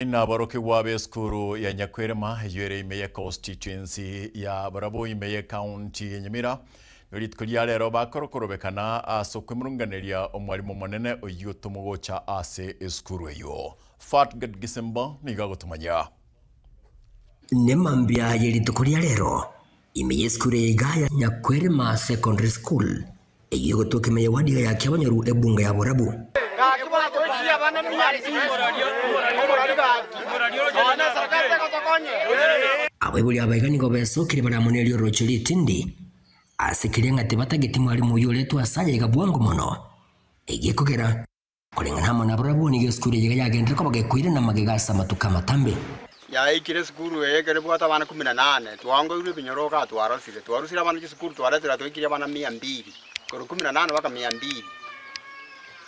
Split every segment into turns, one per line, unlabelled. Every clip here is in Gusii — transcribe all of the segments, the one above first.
Naborokigwa b'esukuru ya Nyakwerema eyio ere ime ye constituency ya Barabwo ime ye county ya Nyamira rituko ria rero bakorokorobekana ase okwemurunganeria omwalimu omonene oyio otomogocha ase esukuru eyio. Fatgad Gisemba nigo agotomanyia.
Nemambia ye rituko ria rero ime y'esukuru eye iga ya Nyakwerema Secondary School Eyio egotoka ime y'ewadi ya Kiabonyoru ebunge ya Borabu. Abaibori aba iga nigo besokire bare amo nerio oroche ritindi, ase keria ng'a tibatageti mwalimu oyio oretwe ase aya iga bwango mono. Egekogera. Koreng'ana amo nabarabwo nigo esukuru eye iga yagenderire koba gekoirana magega ase amatuko amatambe.
Yaikire esukuru eye ekero ebwate abana kumi na nane, twaongoirwe ebinyoro igaa twarosire. Twarusire abana chisukuru twaretire twaikire abana mia mbili, korwa kumi na nane mpaka mia mbili.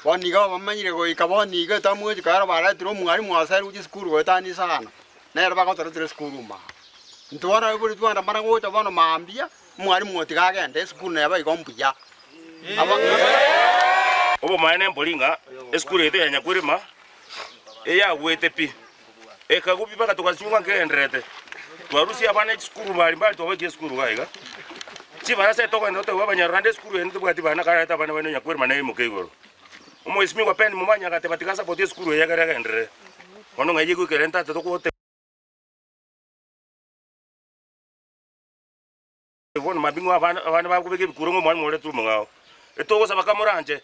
Bono iga bamanyire goika bono iga etamwechi kero baretire omwalimu aserwe chisukuru goetania isano, nere bagotoretera esukuru ime aa. Intwe bono abaibori twandamana gocha bono mambia, omwalimu otiga agende esukuru neba igo mbuya.
Obomaene mbori ng'a esukuru yaito ya Nyakwirima eyagwete pi, ekagwa pi mpaka togasinywa nkegendererete. Twarusia abana chisukuru mbari mbari twabakia esukuru iga iga. Chibarasa etogenda toteba abanyarwanda esukuru eye ntobwati bana kararete abana baino Nyakwirima neimoke igoro. Omwesimigwa Ben Momanyi agateba tiga support esukuru eye ekero egenderere. Bono ng'ai egoikera ntate togote. Bono mambia ng'o abana abana bakobeka ebikuro ng'a omwalimu oretwe omong'ao. Etogosaba kamoranche,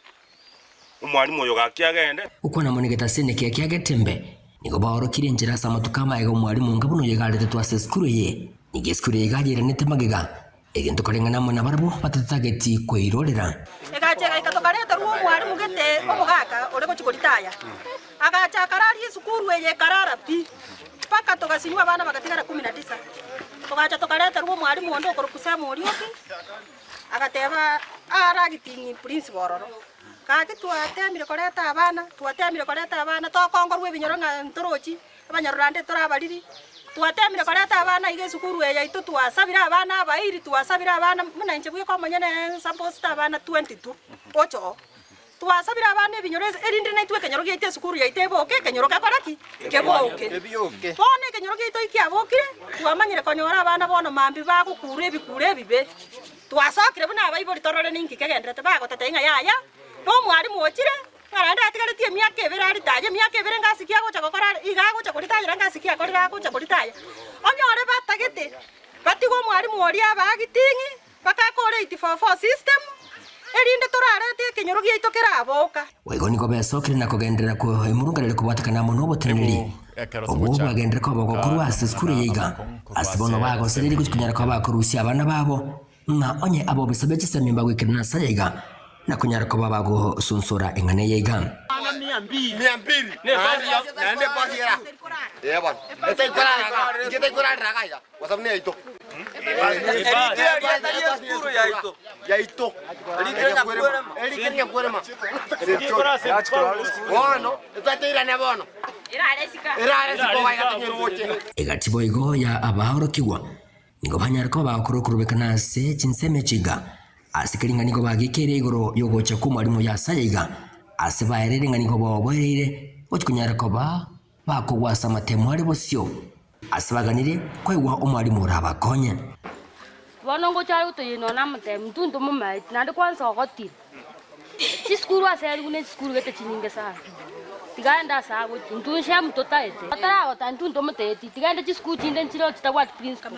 omwalimu oyo gaki agende.
Gokwana amo negetasini ekiya kia Getembe, nigo baorokirie enchera ase amatuko amaega omwalimu onga buna oyo iga aretetwe ase esukuru eye. Nigo esukuru eye iga yairanete magega, egento koreng'ana amo nabarabwo batatageti koirorera.
Egacha egaika tokareterwa omwalimu gete omogaka ore gochia koritaya. Agacha akararia esukuru eye ekarara pi, mpaka togasinywa abana bagatigara kumi na tisa. Togacha tokareterwa omwalimu onde okorokwa Sam Orioki, agateba are acting principal ororo. Gaki twatemire koreta abana, twatemire koreta abana tokongorwa ebinyoro ng'a ntorochi, abanyarorande tore abariri, twatemire koreta abana iga esukuru eye yaito twasabire abana abairi, twasabire abana buna inche bweka omonyene nsaposete abana 22 gocha oo. Twasabire abana ebinyoro erinde naintwe ekenyoro giaito esukuru yaito eboke, ekenyoro gekore ki? Keboke. Bono ekenyoro giaito ekiabokire, twamanyire konyora abana bono mambia bagokura ebikuro ebibe. Twasokire buna abaibori torore ninki kegenderete bagototebia ng'a yaya, na omwalimu ochire, ng'a naende atigaretie emiaka ebere aritaye, emiaka ebere ngasi ki agocha gokora are, iga agocha koritayera ngasi ki akorire agocha koritaya. Onyore batagete, batige omwalimu oria abagiting'i, Bagakora 8-4-4 system, erinde torarete ekenyoro giaito keraboka.
Boigo nigo besokire na kogenderera kw'emurunganero kobwatekana amo noboteneneri obwo bwagenderere koba bogokorwa ase esukuru eye iga, ase bono bagosereria gochia konyara koba bakorusia abana babo, ng'a onye abobisa be chisemi mbagoikerana ase aya iga, na konyara koba bagosunsura eng'ana eye iga. Egati boigo ya abaorokigwa nigo banyare koba bagokora okorobekana ase chinsemo echi iga, ase keria ng'a nigo bagikeire igoro y'ogocha kw'Omwalimu oyo ase aya iga, ase baereire ng'a nigo boboereire gochia konyara koba bakogwa ase amatemo are bosio. Ase baganirie koigwa omwalimu orabakonye.
Bono ngocha are gotoyia nonya namotebia, intwe ntomomaeti, naende kwansa ogotire. Chisukuru ase arigwe ne chisukuru gete chinyinge sana. Tiga aende ase agochia, intwe nsemo totaete. Otaragota intwe ntomoteeti, tiga aende chisukuru chinde nchire oo chitabwati principal.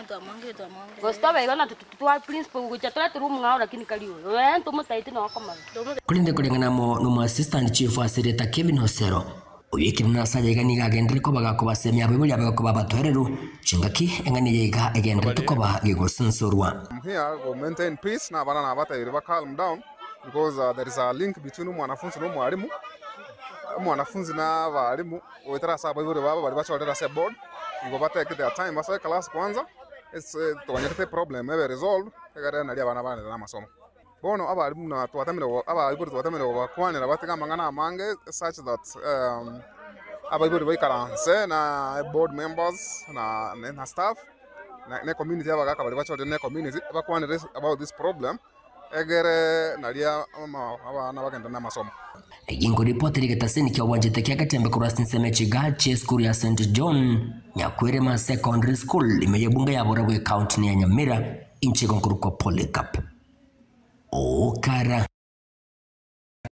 Gose tobe igo natwe totware principal gochia toreterwe omong'ao lakini kari oyo. Oyo ere ntomotaeti nonya okomanya.
Korende koreng'ana amo nomoassistant chief ase erieta Kevin Osero, Oyekire nase aya iga nigo agenderere koba gakobasemia abaibori abe koba abatoereru, chingaki eng'ana eye iga egendererete koba gegosunsurwa.
I'm here go maintain peace na abana nabatebirie ba calm down because there is a link between omwanafunzi na omwalimu, omwanafunzi na abalimu goetera ase abaibori babo baria bachorire ase eboard, igo ba take their time basoe class kwanza, ase toganyerete eproblem ebe resolved egere nario abana baenderere na amasomo. Bono abalimu buna twatemire go abaibori twatemire kobakwanera batige amang'ana amange such that abaibori baikaranse na board members na na staff na ne community abagaka baria bachorire ne community bakwanere about this problem. Egere naria abana bagende namasomo.
Egingo ripoti rigetaseni kia obwanchete kia Getembe korwa ase ensemo echiga chi'esukuru ya St John Nyakwerema Secondary School ime y'ebunge ya Borabwo ecounty ya Nyamira inche igo nkorokwa Polycarp Okara.